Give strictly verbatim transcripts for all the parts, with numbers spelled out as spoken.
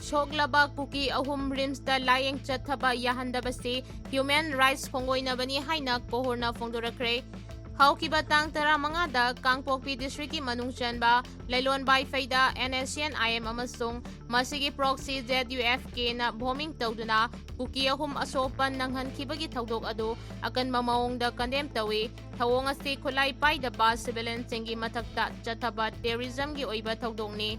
ꯁꯣꯛꯂꯕ ꯀꯨꯀꯤ ꯑꯍꯨꯝ ꯔꯤꯝꯁꯇ ꯂꯥꯌꯦꯡ ꯆꯠꯊꯕ ꯌꯥꯍꯟꯗꯕꯁꯤ ꯍ꯭ꯌꯨꯃꯦꯟ ꯔꯥꯏꯠꯁ ꯈꯣꯡꯒꯣꯏꯅꯕꯅꯤ ꯍꯥꯏꯅ ꯀꯣꯍꯨꯔꯅ ꯐꯣꯡꯗꯣꯔꯛꯈ꯭ꯔꯦ꯫ ꯍꯧꯈꯤꯕ ꯇꯥꯡ ꯇꯔꯥꯃꯉꯥꯗ ꯀꯥꯡꯄꯣꯛꯄꯤ ꯗꯤꯁꯇ꯭ꯔꯤꯛꯀꯤ ꯃꯅꯨꯡ ꯆꯟꯕ ꯂꯩꯂꯣꯟ ꯕꯥꯏꯐꯩꯗ NSCN-IM ꯑꯃꯁꯨꯡ ꯃꯁꯤꯒꯤ proxy ZUF-Kꯅ bombing ꯇꯧꯗꯨꯅ ꯀꯨꯀꯤ ꯑꯍꯨꯝ ꯑꯁꯣꯛ ꯑꯄꯟ ꯅꯪꯍꯟꯈꯤꯕꯒꯤ ꯊꯧꯗꯣꯛ ꯑꯗꯨ ꯑꯀꯟꯕ ꯃꯑꯣꯡꯗ condemn ꯇꯧꯏ꯫ ꯊꯧꯑꯣꯡ ꯑꯁꯤ ꯈꯨꯠꯂꯥꯏ ꯄꯥꯏꯗꯕ civilianꯁꯤꯡꯒꯤ ꯃꯊꯛꯇ ꯆꯠꯊꯕ terrorismꯒꯤ ꯑꯣꯏꯕ ꯊꯧꯗꯣꯛꯅꯤ꯫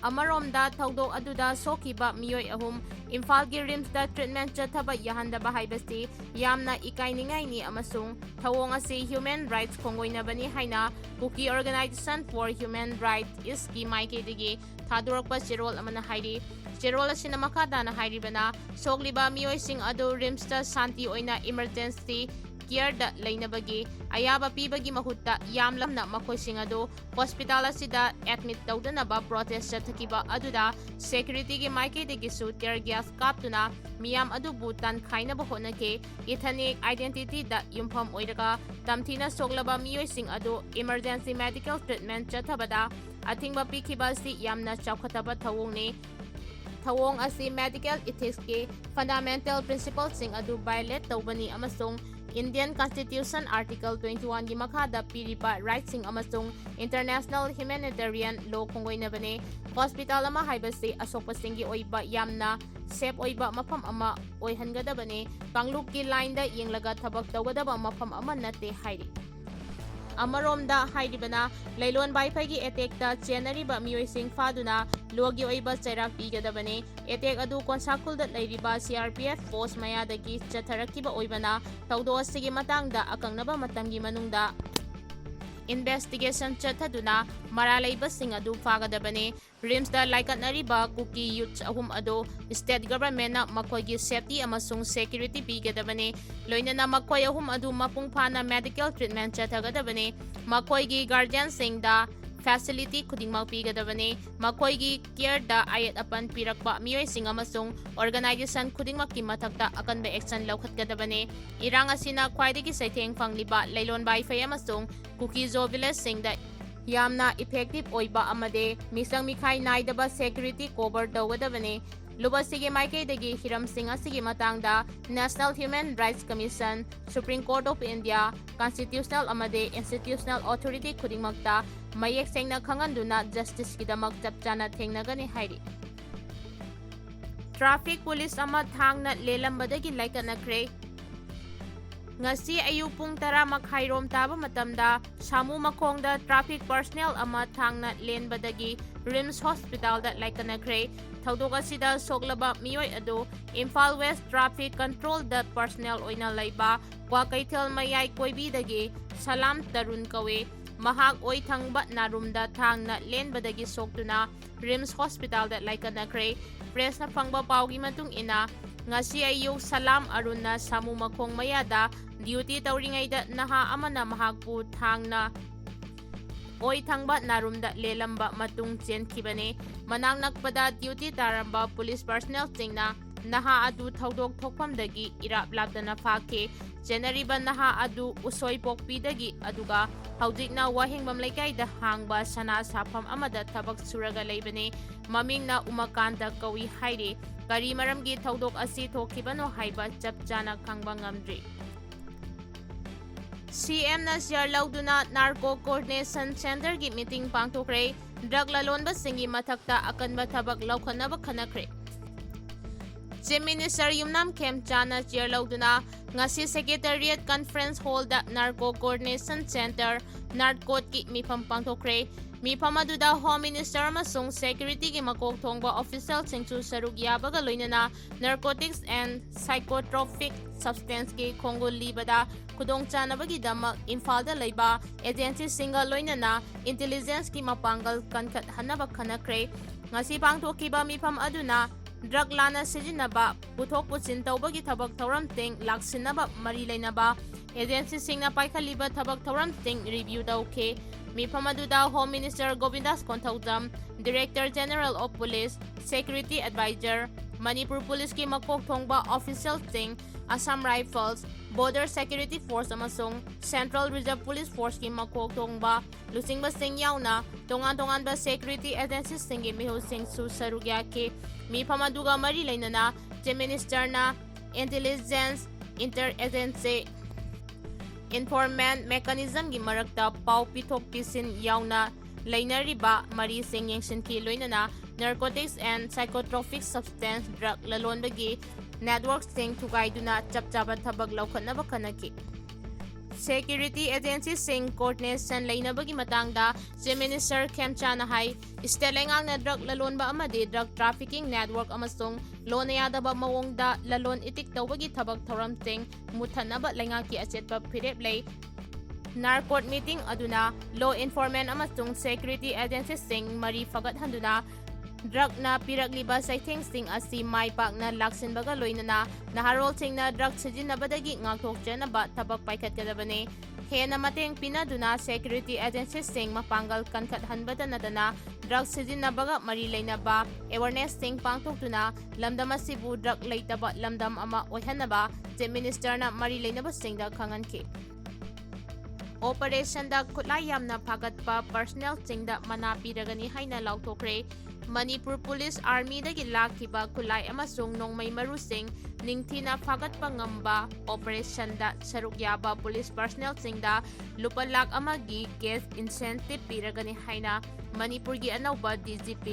ꯑꯃꯔꯣꯝꯗ, ꯊꯧꯗꯣꯛ ꯑꯗꯨꯗ ꯁꯣꯛꯈꯤꯕ ꯃꯤꯑꯣꯏ ꯑꯍꯨꯝ ꯏꯝꯐꯥꯜꯒꯤ ꯔꯤꯝꯁꯇ treatment ꯆꯠꯊꯕ ꯌꯥꯍꯟꯗꯕ ꯍꯥꯏꯕꯁꯤ ꯌꯥꯝꯅ ꯏꯀꯥꯏꯅꯤꯡꯉꯥꯏꯅꯤ ꯑꯃꯁꯨꯡ ꯊꯧꯑꯣꯡ ꯑꯁꯤ ꯍ꯭ꯌꯨꯃꯦꯟ ꯔꯥꯏꯠꯁ ꯈꯣꯡꯒꯣꯏꯅꯕꯅꯤ ꯍꯥꯏꯅ Kuki Organization for Human Rights East-ꯀꯤ ꯃꯥꯏꯀꯩꯗꯒꯤ ꯊꯥꯗꯣꯔꯛꯄ ꯆꯦꯔꯣꯜ ꯑꯃꯅ ꯍꯥꯏꯔꯤ꯫ ꯆꯦꯔꯣꯜ ꯑꯁꯤꯅ ꯃꯈꯥ ꯇꯥꯅ ꯍꯥꯏꯔꯤꯕꯅ, ꯁꯣꯛꯂꯤꯕ ꯃꯤꯑꯣꯏꯁꯤꯡ ꯑꯗꯨ ꯔꯤꯝꯁꯇ ꯁꯥꯟꯇꯤ ꯑꯣꯏꯅ emergency careꯗ ꯂꯩꯅꯕꯒꯤ ꯑꯌꯥꯕ ꯄꯤꯕꯒꯤ ꯃꯍꯨꯠꯇ ꯌꯥꯝꯂꯝꯅ ꯃꯈꯣꯏꯁꯤꯡ ꯑꯗꯨ hospital ꯑꯁꯤꯗ admit ꯇꯧꯗꯅꯕ protest ꯆꯠꯊꯈꯤꯕ ꯑꯗꯨꯗ securityꯒꯤ ꯃꯥꯏꯀꯩꯗꯒꯤꯁꯨ tear gas ꯀꯥꯞꯇꯨꯅ ꯃꯤꯌꯥꯝ ꯑꯗꯨꯕꯨ ꯇꯥꯟꯈꯥꯏꯅꯕ ꯍꯣꯠꯅꯈꯤ꯫ Ethnic identityꯗ ꯌꯨꯝꯐꯝ ꯑꯣꯏꯔꯒ ꯇꯝꯊꯤꯅ ꯁꯣꯛꯂꯕ ꯃꯤꯑꯣꯏꯁꯤꯡ ꯑꯗꯨ emergency medical treatment ꯆꯠꯊꯕꯗ ꯑꯊꯤꯡꯕ ꯄꯤꯈꯤꯕ ꯑꯁꯤ ꯌꯥꯝꯅ ꯆꯥꯎꯈꯠꯇꯕ ꯊꯧꯑꯣꯡꯅꯤ꯫ ꯊꯧꯑꯣꯡ ꯑꯁꯤ medical ethicsꯀꯤ fundamental principleꯁꯤꯡ ꯑꯗꯨ violate ꯇꯧꯕꯅꯤ ꯑꯃꯁꯨꯡ Indian Constitution Article twenty oneꯒꯤ ꯃꯈꯥꯗ ꯄꯤꯔꯤꯕ rightꯁꯤꯡ ꯑꯃꯁꯨꯡ international humanitarian law ꯈꯣꯡꯒꯣꯏꯅꯕꯅꯤ꯫ Hospital ꯑꯃ ꯍꯥꯏꯕꯁꯤ ꯑꯁꯣꯛꯄꯁꯤꯡꯒꯤ ꯑꯣꯏꯕ ꯌꯥꯝꯅ safe ꯑꯣꯏꯕ ꯃꯐꯝ ꯑꯃ ꯑꯣꯏꯍꯟꯒꯗꯕꯅꯤ꯫ ꯀꯥꯡꯂꯨꯞꯀꯤ lineꯗ ꯌꯦꯡꯂꯒ ꯊꯕꯛ ꯇꯧꯒꯗꯕ ꯃꯐꯝ ꯑꯃ ꯅꯠꯇꯦ ꯍꯥꯏꯔꯤ꯫ ꯑꯃꯔꯣꯝꯗ ꯍꯥꯏꯔꯤꯕꯅ, ꯂꯩꯂꯣꯟ ꯕꯥꯏꯐꯩꯒꯤ attackꯇ ꯆꯦꯟꯅꯔꯤꯕ ꯃꯤꯑꯣꯏꯁꯤꯡ ꯐꯥꯗꯨꯅ lawꯒꯤ ꯑꯣꯏꯕ ꯆꯩꯔꯥꯛ ꯄꯤꯒꯗꯕꯅꯤ꯫ Attack ꯑꯗꯨ ꯀꯣꯟꯁꯥꯈꯨꯜꯗ ꯂꯩꯔꯤꯕ CRPF post ꯃꯌꯥꯗꯒꯤ ꯆꯠꯊꯔꯛꯈꯤꯕ ꯑꯣꯏꯕꯅ, ꯊꯧꯗꯣꯛ ꯑꯁꯤꯒꯤ ꯃꯇꯥꯡꯗ ꯑꯀꯛꯅꯕ ꯃꯇꯝꯒꯤ ꯃꯅꯨꯡꯗ investigation ꯆꯠꯊꯗꯨꯅ ꯃꯔꯥꯜ ꯂꯩꯕꯁꯤꯡ ꯑꯗꯨ ꯐꯥꯒꯗꯕꯅꯤ꯫ ꯔꯤꯝꯁꯇ ꯂꯥꯏꯀꯠꯅꯔꯤꯕ ꯀꯨꯀꯤ youths ꯑꯍꯨꯝ ꯑꯗꯨ state governmentꯅ ꯃꯈꯣꯏꯒꯤ safety ꯑꯃꯁꯨꯡ security ꯄꯤꯒꯗꯕꯅꯤ꯫ ꯂꯣꯏꯅꯅ ꯃꯈꯣꯏ ꯑꯍꯨꯝ ꯑꯗꯨ ꯃꯄꯨꯡ ꯐꯥꯅ medical treatment ꯆꯠꯊꯒꯗꯕꯅꯤ꯫ ꯃꯈꯣꯏꯒꯤ guardianꯁꯤꯡꯗ facility ꯈꯨꯗꯤꯡꯃꯛ ꯄꯤꯒꯗꯕꯅꯤ꯫ ꯃꯈꯣꯏꯒꯤ careꯗ ꯑꯌꯦꯠ ꯑꯄꯟ ꯄꯤꯔꯛꯄ ꯃꯤꯑꯣꯏꯁꯤꯡ ꯑꯃꯁꯨꯡ organization ꯈꯨꯗꯤꯡꯃꯛꯀꯤ ꯃꯊꯛꯇ ꯑꯀꯟꯕ action ꯂꯧꯈꯠꯀꯗꯕꯅꯤ꯫ ꯏꯔꯥꯡ ꯑꯁꯤꯅ ꯈ꯭ꯋꯥꯏꯗꯒꯤ ꯆꯩꯊꯦꯡ ꯐꯪꯂꯤꯕ ꯂꯩꯂꯣꯟ ꯕꯥꯏꯐꯩ ꯑꯃꯁꯨꯡ ꯀꯨꯀꯤ-ꯖꯣ villageꯁꯤꯡꯗ ꯌꯥꯝꯅ effective ꯑꯣꯏꯕ ꯑꯃꯗꯤ ꯃꯤꯆꯪ ꯃꯤꯈꯥꯏ ꯅꯥꯏꯗꯕ security cover ꯇꯧꯒꯗꯕꯅꯤ꯫ ꯂꯨꯞ ꯑꯁꯤꯒꯤ ꯃꯥꯏꯀꯩꯗꯒꯤ ꯍꯤꯔꯝꯁꯤꯡ ꯑꯁꯤꯒꯤ ꯃꯇꯥꯡꯗ National Human Rights Commission, Supreme Court of India, constitutional ꯑꯃꯗꯤ institutional authority ꯈꯨꯗꯤꯡꯃꯛꯇ ꯃꯌꯦꯛ ꯁꯦꯡꯅ ꯈꯪꯍꯟꯗꯨꯅ justiceꯀꯤꯗꯃꯛ ꯆꯞ ꯆꯥꯅ ꯊꯦꯡꯅꯒꯅꯤ ꯍꯥꯏꯔꯤ꯫ Traffic police ꯑꯃ ꯊꯥꯡꯅ ꯂꯦꯜꯂꯝꯕꯗꯒꯤ ꯂꯥꯏꯀꯠꯅꯈ꯭ꯔꯦ꯫ ꯉꯁꯤ ꯑꯌꯨꯛ ꯄꯨꯡ ꯇꯔꯥ ꯃꯈꯥꯏꯔꯣꯝ ꯇꯥꯕ ꯃꯇꯝꯗ ꯁꯥꯃꯨ ꯃꯈꯣꯡꯗ traffic personnel ꯑꯃ ꯊꯥꯡꯅ ꯂꯦꯟꯕꯗꯒꯤ RIMS hospitalꯗ ꯂꯥꯏꯀꯠꯅꯈ꯭ꯔꯦ꯫ ꯊꯧꯗꯣꯛ ꯑꯁꯤꯗ ꯁꯣꯛꯂꯕ ꯃꯤꯑꯣꯏ ꯑꯗꯨ ꯏꯝꯐꯥꯜ West Traffic Controlꯗ personnel ꯑꯣꯏꯅ ꯂꯩꯕ ꯀ꯭ꯋꯥꯀꯩꯊꯦꯜ ꯃꯌꯥꯏ ꯀꯣꯏꯕꯤꯗꯒꯤ ꯁꯂꯥꯝ ꯇꯔꯨꯟ ꯀꯧꯏ꯫ ꯃꯍꯥꯛ ꯑꯣꯏ ꯊꯪꯕ ꯅꯥꯔꯨꯝꯗ ꯊꯥꯡꯅ ꯂꯦꯟꯕꯗꯒꯤ ꯁꯣꯛꯇꯨꯅ RIMS hospitalꯗ ꯂꯥꯏꯀꯠꯅꯈ꯭ꯔꯦ꯫ Pressꯅ ꯐꯪꯕ ꯄꯥꯎꯒꯤ ꯃꯇꯨꯡ ꯏꯟꯅ, ꯉꯁꯤ ꯑꯌꯨꯛ ꯁꯂꯥꯝ ꯑꯔꯨꯟꯅ ꯁꯥꯃꯨ ꯃꯈꯣꯡ ꯃꯌꯥꯗ duty ꯇꯧꯔꯤꯉꯩꯗ ꯅꯍꯥ ꯑꯃꯅ ꯃꯍꯥꯛꯄꯨ ꯊꯥꯡꯅ ꯑꯣꯏ ꯊꯪꯕ ꯅꯥꯔꯨꯝꯗ ꯂꯦꯜꯂꯝꯕ ꯃꯇꯨꯡ ꯆꯦꯟꯈꯤꯕꯅꯤ꯫ ꯃꯅꯥꯛ ꯅꯛꯄꯗ duty ꯇꯥꯔꯝꯕ police personnelꯁꯤꯡꯅ ꯅꯍꯥ ꯑꯗꯨ ꯊꯧꯗꯣꯛ ꯊꯣꯛꯐꯝꯗꯒꯤ ꯏꯔꯥꯞ ꯂꯥꯞꯇꯅ ꯐꯥꯈꯤ꯫ ꯆꯦꯟꯅꯔꯤꯕ ꯅꯍꯥ ꯑꯗꯨ ꯎꯁꯣꯏꯄꯣꯛꯄꯤꯗꯒꯤ, ꯑꯗꯨꯒ ꯍꯧꯖꯤꯛꯅ ꯋꯥꯍꯦꯡꯕꯝ ꯂꯩꯀꯥꯏꯗ ꯍꯥꯡꯕ ꯁꯅꯥ ꯁꯥꯐꯝ ꯑꯃꯗ ꯊꯕꯛ ꯁꯨꯔꯒ ꯂꯩꯕꯅꯤ꯫ ꯃꯃꯤꯡꯅ ꯎꯃꯥꯀꯥꯟꯇ ꯀꯧꯏ ꯍꯥꯏꯔꯤ꯫ ꯀꯔꯤ ꯃꯔꯝꯒꯤ ꯊꯧꯗꯣꯛ ꯑꯁꯤ ꯊꯣꯛꯈꯤꯕꯅꯣ ꯍꯥꯏꯕ ꯆꯞ ꯆꯥꯅ ꯈꯪꯕ ꯉꯝꯗ꯭ꯔꯤ꯫ CMꯅ chair ꯂꯧꯗꯨꯅ Narco Coordination Centreꯒꯤ meeting ꯄꯥꯡꯊꯣꯛꯈ꯭ꯔꯦ꯫ Drug ꯂꯂꯣꯟꯕꯁꯤꯡꯒꯤ ꯃꯊꯛꯇ ꯑꯀꯟꯕ ꯊꯕꯛ ꯂꯧꯈꯠꯅꯕ ꯈꯟꯅꯈ꯭ꯔꯦ꯫ Chief Minister ꯌꯨꯝꯅꯥꯝ ꯈꯦꯝꯆꯥꯟꯅ chair ꯂꯧꯗꯨꯅ ꯉꯁꯤ Secretariat Conference Hallꯗ Narco Coordination Centre, NARCOTꯀꯤ ꯃꯤꯐꯝ ꯄꯥꯡꯊꯣꯛꯈ꯭ꯔꯦ꯫ ꯃꯤꯐꯝ ꯑꯗꯨꯗ Home Minister ꯑꯃꯁꯨꯡ securityꯒꯤ ꯃꯀꯣꯛ ꯊꯣꯡꯕ officialꯁꯤꯡꯁꯨ ꯁꯔꯨꯛ ꯌꯥꯕꯒ ꯂꯣꯏꯅꯅ narcotics and psychotropic substanceꯀꯤ ꯈꯣꯡꯒꯨꯜ ꯂꯤꯕꯗ ꯈꯨꯗꯣꯡꯆꯥꯅꯕꯒꯤꯗꯃꯛ ꯏꯝꯐꯥꯜꯗ ꯂꯩꯕ agencyꯁꯤꯡꯒ ꯂꯣꯏꯅꯅ intelligenceꯀꯤ ꯃꯄꯥꯡꯒꯜ ꯀꯟꯈꯠꯍꯟꯅꯕ ꯈꯟꯅꯈ꯭ꯔꯦ꯫ ꯉꯁꯤ ꯄꯥꯡꯊꯣꯛꯈꯤꯕ ꯃꯤꯐꯝ ꯑꯗꯨꯅ drug ꯂꯥꯟꯅ ꯁꯤꯖꯤꯟꯅꯕ, ꯄꯨꯊꯣꯛ ꯄꯨꯁꯤꯟ ꯇꯧꯕꯒꯤ ꯊꯕꯛ ꯊꯧꯔꯝꯁꯤꯡ ꯂꯥꯛꯁꯤꯟꯅꯕ ꯃꯔꯤ ꯂꯩꯅꯕ agencyꯁꯤꯡꯅ ꯄꯥꯏꯈꯠꯂꯤꯕ ꯊꯕꯛ ꯊꯧꯔꯝꯁꯤꯡ review ꯇꯧꯈꯤ꯫ ꯃꯤꯐꯝ ꯑꯗꯨꯗ Home Minister ꯒꯣꯕꯤꯟꯗꯥꯁ Konthoujam, Director General of Police, Security Advisor, Manipur ꯄꯨꯂꯤꯁꯀꯤ ꯃꯀꯣꯛ ꯊꯣꯡꯕ officialꯁꯤꯡ, Assam Rifles, Border Security Force ꯑꯃꯁꯨꯡ Central Reserve Police Forceꯀꯤ ꯃꯀꯣꯛ ꯊꯣꯡꯕ ꯂꯨꯆꯤꯡꯕꯁꯤꯡ ꯌꯥꯎꯅ ꯇꯣꯉꯥꯟ ꯇꯣꯉꯥꯟꯕ security agencyꯁꯤꯡꯒꯤ ꯃꯤꯍꯨꯠꯁꯤꯡꯁꯨ ꯁꯔꯨꯛ ꯌꯥꯈꯤ꯫ ꯃꯤꯐꯝ ꯑꯗꯨꯒ ꯃꯔꯤ ꯂꯩꯅꯅ Chief Ministerꯅ intelligence, inter-agency informant mechanismꯒꯤ ꯃꯔꯛꯇ ꯄꯥꯎ ꯄꯤꯊꯣꯛ ꯄꯤꯁꯤꯟ ꯌꯥꯎꯅ ꯂꯩꯅꯔꯤꯕ ꯃꯔꯤꯁꯤꯡ ꯌꯦꯡꯁꯤꯟꯈꯤ, ꯂꯣꯏꯅꯅ narcotics and psychotropic substance drug ꯂꯂꯣꯟꯕꯒꯤ networkꯁꯤꯡ ꯊꯨꯒꯥꯏꯗꯨꯅ ꯆꯞ ꯆꯥꯕ ꯊꯕꯛ ꯂꯧꯈꯠꯅꯕ ꯈꯟꯅꯈꯤ꯫ Security agencyꯁꯤꯡ coordination ꯂꯩꯅꯕꯒꯤ ꯃꯇꯥꯡꯗ Chief Minister ꯈꯦꯝꯆꯥꯅ ꯍꯥꯏ, state ꯂꯩꯉꯥꯛꯅ drug ꯂꯂꯣꯟꯕ ꯑꯃꯗꯤ drug trafficking network ꯑꯃꯁꯨꯡ ꯂꯣꯟꯅ ꯌꯥꯗꯕ ꯃꯑꯣꯡꯗ ꯂꯂꯣꯟ ꯏꯇꯤꯛ ꯇꯧꯕꯒꯤ ꯊꯕꯛ ꯊꯧꯔꯝꯁꯤꯡ ꯃꯨꯠꯊꯠꯅꯕ ꯂꯩꯉꯥꯛꯀꯤ ꯑꯆꯦꯠꯄ ꯐꯤꯔꯦꯞ ꯂꯩ꯫ NARCOT meeting ꯑꯗꯨꯅ law enforcement ꯑꯃꯁꯨꯡ security agencyꯁꯤꯡ ꯃꯔꯤ ꯐꯒꯠꯍꯟꯗꯨꯅ drugꯅ ꯄꯤꯔꯛꯂꯤꯕ ꯆꯩꯊꯦꯡꯁꯤꯡ ꯑꯁꯤ ꯃꯥꯏ ꯄꯥꯛꯅ ꯂꯥꯛꯁꯤꯟꯕꯒ ꯂꯣꯏꯅꯅ ꯅꯍꯥꯔꯣꯜꯁꯤꯡꯅ drug ꯁꯤꯖꯤꯟꯅꯕꯗꯒꯤ ꯉꯥꯛꯊꯣꯛꯆꯅꯕ ꯊꯕꯛ ꯄꯥꯏꯈꯠꯀꯗꯕꯅꯤ꯫ ꯍꯦꯟꯅ ꯃꯇꯦꯡ ꯄꯤꯅꯗꯨꯅ security agencyꯁꯤꯡ ꯃꯄꯥꯡꯒꯜ ꯀꯟꯈꯠꯍꯟꯕꯇ ꯅꯠꯇꯅ drug ꯁꯤꯖꯤꯟꯅꯕꯒ ꯃꯔꯤ ꯂꯩꯅꯕ awarenessꯁꯤꯡ ꯄꯥꯡꯊꯣꯛꯇꯨꯅ ꯂꯝꯗꯝ ꯑꯁꯤꯕꯨ drug ꯂꯩꯇꯕ ꯂꯝꯗꯝ ꯑꯃ ꯑꯣꯏꯍꯟꯅꯕ Chief Ministerꯅ ꯃꯔꯤ ꯂꯩꯅꯕꯁꯤꯡꯗ ꯈꯪꯍꯟꯈꯤ꯫ Operationꯗ ꯈꯨꯠꯂꯥꯏ ꯌꯥꯝꯅ ꯐꯥꯒꯠꯄ personnelꯁꯤꯡꯗ ꯃꯅꯥ ꯄꯤꯔꯒꯅꯤ ꯍꯥꯏꯅ ꯂꯥꯎꯊꯣꯛꯈ꯭ꯔꯦ꯫ ꯃꯅꯤꯄꯨꯔ Police Armyꯗꯒꯤ ꯂꯥꯛꯈꯤꯕ ꯈꯨꯠꯂꯥꯏ ꯑꯃꯁꯨꯡ ꯅꯣꯡꯃꯩ ꯃꯔꯨꯁꯤꯡ ꯅꯤꯡꯊꯤꯅ ꯐꯥꯒꯠꯄ ꯉꯝꯕ operationꯗ ꯁꯔꯨꯛ ꯌꯥꯕ police personnelꯁꯤꯡꯗ ꯂꯨꯄꯥ ꯂꯥꯈ ꯑꯃꯒꯤ cash incentive ꯄꯤꯔꯒꯅꯤ ꯍꯥꯏꯅ ꯃꯅꯤꯄꯨꯔꯒꯤ ꯑꯅꯧꯕ DGP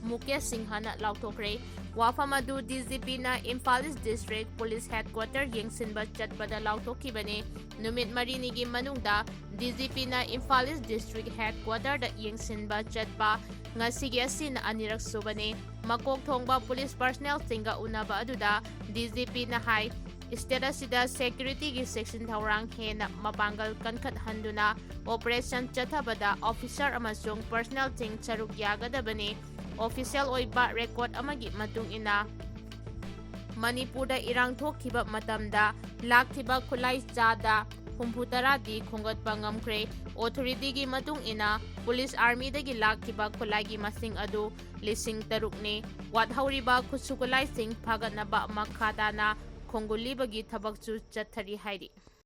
ꯃꯨꯀꯦꯁ ꯁꯤꯡꯍꯅ ꯂꯥꯎꯊꯣꯛꯈ꯭ꯔꯦ꯫ ꯋꯥꯐꯝ ꯑꯗꯨ DGPꯅ Imphal East District Police Headquarter ꯌꯦꯡꯁꯤꯟꯕ ꯆꯠꯄꯗ ꯂꯥꯎꯊꯣꯛꯈꯤꯕꯅꯤ꯫ ꯅꯨꯃꯤꯠ ꯃꯔꯤꯅꯤꯒꯤ ꯃꯅꯨꯡꯗ DGPꯅ Imphal East District Headquarterꯗ ꯌꯦꯡꯁꯤꯟꯕ ꯆꯠꯄ ꯉꯁꯤꯒꯤ ꯑꯁꯤꯅ ꯑꯅꯤꯔꯛ ꯁꯨꯕꯅꯤ꯫ ꯃꯀꯣꯛ ꯊꯣꯡꯕ police personnelꯁꯤꯡꯒ ꯎꯅꯕ ꯑꯗꯨꯗ DGPꯅ ꯍꯥꯏ, state ꯑꯁꯤꯗ securityꯒꯤ ꯆꯦꯛꯁꯤꯟ ꯊꯧꯔꯥꯡ ꯍꯦꯟꯅ ꯃꯄꯥꯡꯒꯜ ꯀꯟꯈꯠꯍꯟꯗꯨꯅ operation ꯆꯠꯊꯕꯗ officer ꯑꯃꯁꯨꯡ personnelꯁꯤꯡ ꯁꯔꯨꯛ ꯌꯥꯒꯗꯕꯅꯤ꯫ Official ꯑꯣꯏꯕ record ꯑꯃꯒꯤ ꯃꯇꯨꯡ ꯏꯟꯅ, ꯃꯅꯤꯄꯨꯔꯗ ꯏꯔꯥꯡ ꯊꯣꯛꯈꯤꯕ ꯃꯇꯝꯗ ꯂꯥꯛꯈꯤꯕ ꯈꯨꯠꯂꯥꯏ ꯆꯥꯗ ꯍꯨꯝꯐꯨ ꯇꯔꯥꯗꯤ ꯈꯣꯝꯒꯠꯄ ꯉꯝꯈ꯭ꯔꯦ꯫ Authorityꯒꯤ ꯃꯇꯨꯡ ꯏꯟꯅ, Police Armyꯗꯒꯤ ꯂꯥꯛꯈꯤꯕ ꯈꯨꯠꯂꯥꯏꯒꯤ ꯃꯁꯤꯡ ꯑꯗꯨ ꯂꯤꯁꯤꯡ ꯇꯔꯨꯛꯅꯤ꯫ ꯋꯥꯠꯍꯧꯔꯤꯕ ꯈꯨꯠꯁꯨ ꯈꯨꯠꯂꯥꯏꯁꯤꯡ ꯐꯥꯒꯠꯅꯕ ꯃꯈꯥ ꯇꯥꯅ ꯈꯣꯡꯒꯨꯜꯂꯤꯕꯒꯤ ꯊꯕꯛꯁꯨ ꯆꯠꯊꯔꯤ ꯍꯥꯏꯔꯤ꯫